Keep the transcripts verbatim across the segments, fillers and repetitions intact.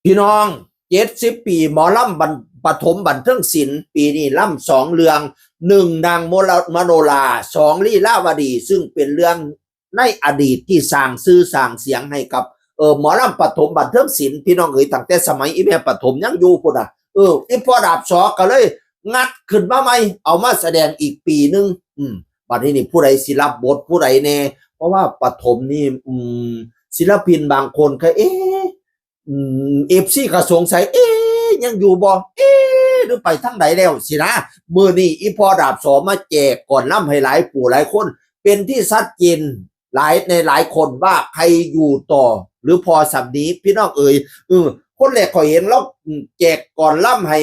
พี่น้อง เจ็ดสิบปีหมอลำบันปฐมบันเทิงศิลป์ ปีนี้ลำสองเรื่อง หนึ่งนางมลมโนรา สองลีลาวดี ซึ่งเป็นเรื่องในอดีตที่สร้างชื่อสร้างเสียงให้กับ เออ หมอลำปฐมบันเทิงศิลป์ พี่น้องเอ๋ย ตั้งแต่สมัยอีแม่ปฐมยังอยู่พุ้นน่ะ เออ อีพ่อดาบสอก็เลยงัดขึ้นมาใหม่ เอามาแสดงอีกปีหนึ่ง อืม บัดนี้นี่ผู้ใดสิรับบทผู้ใดแน่ เพราะว่าปฐมนี่ อืม ศิลปินบางคนก็ เอ๊ะ อืม เอฟซี ก็สงสัย เอ๊ะ ยังอยู่บ่ เอ๊ะ หรือไปทางใดแล้วสินะ มื้อนี้อีพ่อดาบสอมาแจกก่อนลำให้หลายผู้หลายคน เป็นที่ชัดเจน หลายในหลายคนว่าใครอยู่ต่อ หรือพอสำนี้ พี่น้องเอ๋ย เออ คนแรกข้อยเห็นแล้ว อืม แจกก่อนลำให้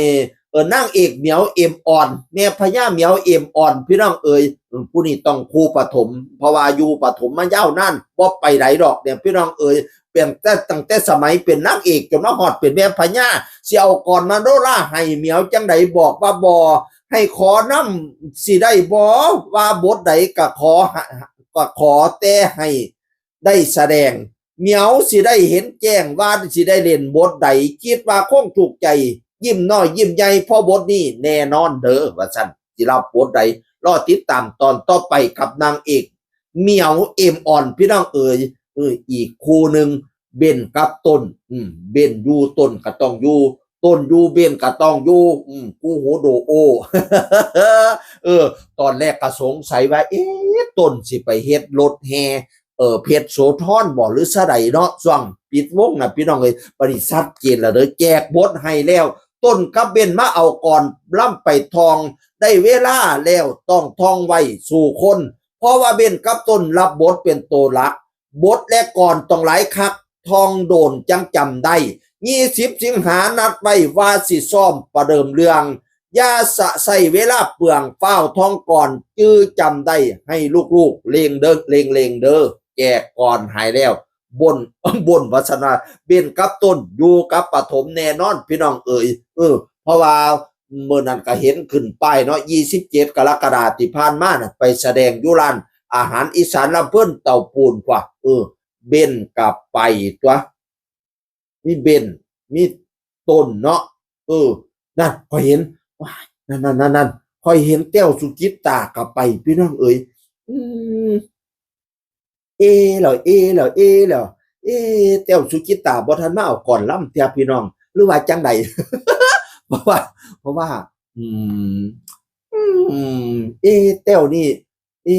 เออ นางเอกเหมียว เอมออน แม่พญาเหมียว เอมออน พี่น้องเอ๋ย อืม ผู้นี้ต้องคู่ปฐม เพราะว่าอยู่ปฐมมายาวนาน บ่ไปไหนดอกเนี่ย พี่น้องเอ๋ย เปลี่ยนแต่ตั้งแต่สมัยเป็นนางเอกจนมาฮอดเป็นแม่พญา สิเอาก่อนมโนราให้เหมียวจังใด บอกว่าบ่ ให้ขอนำสิได้บ่ ว่าบทใดก็ขอหะ ก็ขอแต่ให้ได้แสดง เหมียวสิได้เห็นแจ้งว่าสิได้เล่นบทใด คิดว่าคงถูกใจ ยิ้มน้อยยิ้มใหญ่ เพราะบทนี้แน่นอนเด้อ ว่าซั่น สิรับบทใด รอติดตามตอนต่อไปกับนางเอก เหมียว เอมออน พี่น้องเอ๋ย เออ อีกคู่หนึ่ง เบนกับต้น อืม เบนอยู่ต้นก็ต้องอยู่ ต้นอยู่เบนก็ต้องอยู่ อืม กูหูโดโอ เออ ตอนแรกก็สงสัยว่า เอ๊ะ ต้นสิไปเฮ็ดรถแห่ เออ เพชรโสธรบ่ หรือซะใดเนาะ ช่วงปิดวงน่ะ พี่น้องเอ้ย บัดนี้ชัดเจนแล้วเด้อ แจกบทให้แล้ว ต้นกับเบนมาเอาก่อนลำไปทอง ได้เวลาแล้วต้องทองไว้สู่คน เพราะว่าเบนกับต้นรับบทเป็นตัวหลัก บทและกลอนต้องหลายคัก ทองโดนจังจำได้ ยี่สิบสิงหานัดไว้ว่าสิซ้อมประเดิมเรื่อง อย่าสะใส่เวลาเปลือง ฟ้าวทองก่อน จื้อจำได้ให้ลูกๆ เลงเด้อ เลงเลงเด้อ แจกก่อนหายแล้ว บน บนวัสนา เบนกับต้นอยู่กับปฐมแน่นอน พี่น้องเอ๋ย เออ เพราะว่ามื้อนั้นก็เห็นขึ้นป้ายเนาะ ยี่สิบเจ็ด กรกฎาคมที่ผ่านมาน่ะ ไปแสดงอยู่ร้านอาหารอีสานลำเพิ่นเต้าปูนกว่า เออ เบนกับไปตัว มีเบน มีต้นเนาะ เออ นั่นข้อยเห็น ว้าย นั่นนั่นนั่นนั่นข้อยเห็นแต้วสุจิตตากับไป พี่น้องเอ๋ย อืม เอแล้ว เอแล้ว เอแล้ว เอ แต้วสุจิตตาบ่ทันมาเอาก่อนลำเทื่อพี่น้อง หรือว่าจังใด เพราะว่า เพราะว่า อืม อืม เอ แต้วนี่ เอ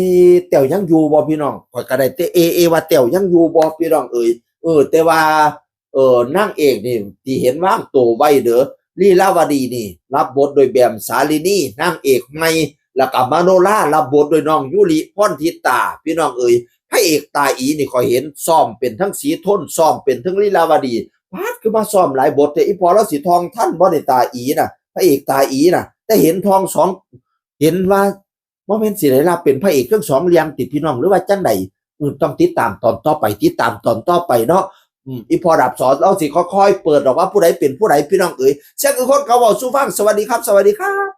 แต้วยังอยู่บ่พี่น้อง ข้อยก็ได้แต่เอ เอ ว่าแต้วยังอยู่บ่พี่น้องเอ๋ย เออ แต่ว่า เออ นางเอกนี่ที่เห็นวางตัวไว้เด้อ ลีลาวดีนี่ รับบทโดยแบมสาลินี นางเอกใหม่ แล้วก็มโนรา รับบทโดยน้องยูริ พรทิตา พี่น้องเอ๋ย พระเอกตาอีนี่ข้อยเห็นซ้อมเป็นทั้งศรีทน ซ้อมเป็นทั้งลีลาวดี ปาด คือมาซ้อมหลายบทแท้ อีพ่อลาวสิทองทันบ่นี่ ตาอีน่ะ พระเอกตาอีน่ะ แต่เห็นทองสอง เห็นว่า บ่แม่นสิได้รับเป็นพระเอกทั้งสองเรื่องติพี่น้อง หรือว่าจังใด อืม ต้องติดตามตอนต่อไป ติดตามตอนต่อไปเนาะ อืม อีพ่อดาบสอลาวสิค่อยๆเปิดออกว่าผู้ใดเป็นผู้ใด พี่น้องเอ๋ย เสียงคือคนเขาเว้าสู่ฟัง สวัสดีครับ สวัสดีครับ